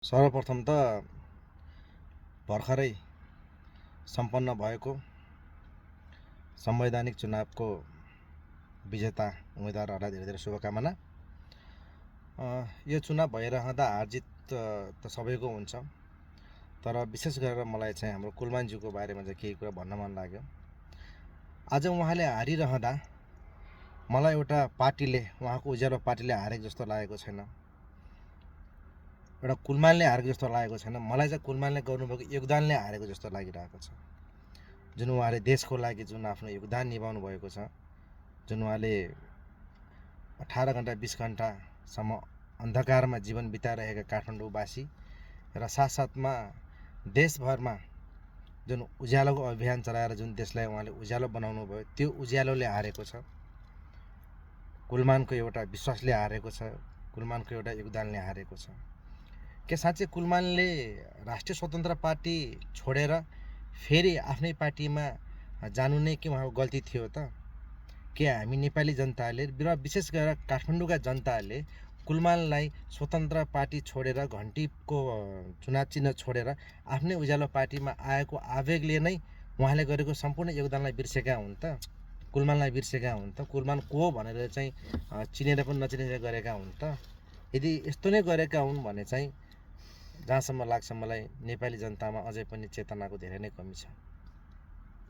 सर्वप्रथम त भर्खरै सम्पन्न भएको संवैधानिक चुनावको विजेता उम्मेदवारहरूलाई धेरै धेरै शुभकामना। यो चुनाव भइरहँदा हारजित त सबैको हुन्छ, तर विशेष गरेर मलाई चाहिँ हाम्रो कुलमानज्यूको बारेमा चाहिँ केही कुरा भन्न मन लाग्यो। आज उहाँले हारिरहँदा मलाई एउटा पार्टीले, उहाँको उज्यालो पार्टीले हारेको जस्तो लागेको छैन, एउटा कुलमानले हारेको जस्तो लागेको छैन। मलाई चाहिँ कुलमानले गर्नुभएको योगदानले हारेको जस्तो लागिरहेको छ। जुन उहाँले देशको लागि जुन आफ्नो योगदान निभाउनु भएको छ, जुन उहाँले 18 घन्टा 20 घन्टासम्म अन्धकारमा जीवन बिताइरहेका काठमाडौँवासी र साथसाथमा देशभरमा जुन उज्यालोको अभियान चलाएर जुन देशलाई उहाँले उज्यालो बनाउनु भयो, त्यो उज्यालोले हारेको छ। कुलमानको एउटा विश्वासले हारेको छ, कुलमानको एउटा योगदानले हारेको छ। के साँच्चै कुलमानले राष्ट्रिय स्वतन्त्र पार्टी छोडेर फेरि आफ्नै पार्टीमा जानु नै के उहाँको गल्ती थियो त? के हामी नेपाली जनताले र विशेष गरेर काठमाडौँका जनताले कुलमानलाई स्वतन्त्र पार्टी छोडेर, घन्टीको चुनाव चिन्ह छोडेर आफ्नै उज्यालो पार्टीमा आएको आवेगले नै उहाँले गरेको सम्पूर्ण योगदानलाई बिर्सेका हुन् त? कुलमानलाई बिर्सेका हुन् त? कुलमान को हो भनेर चाहिँ चिनेर पनि नचिनेर गरेका हुन् त? यदि यस्तो नै गरेका हुन् भने चाहिँ जहाँसम्म लाग्छ मलाई नेपाली जनतामा अझै पनि चेतनाको धेरै नै कमी छ।